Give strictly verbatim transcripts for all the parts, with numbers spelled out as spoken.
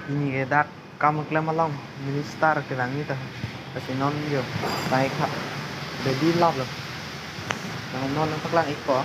Pini ke dak kam klem along minister kevang ni ta. Lasi non jo, tai kha. Ready lap lo. Nang non nang paklang ikpo.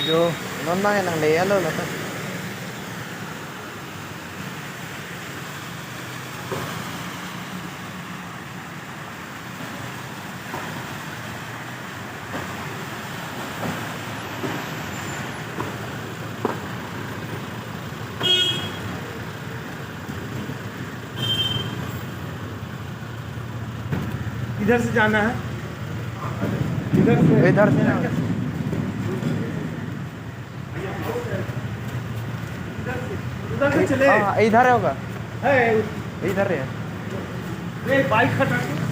Jo, non nang nang le alo lo ta. इधर से जाना है, इधर से। इधर से ना। इधर से चले। हाँ, इधर होगा। है। इधर है। ये बाइक हटा के।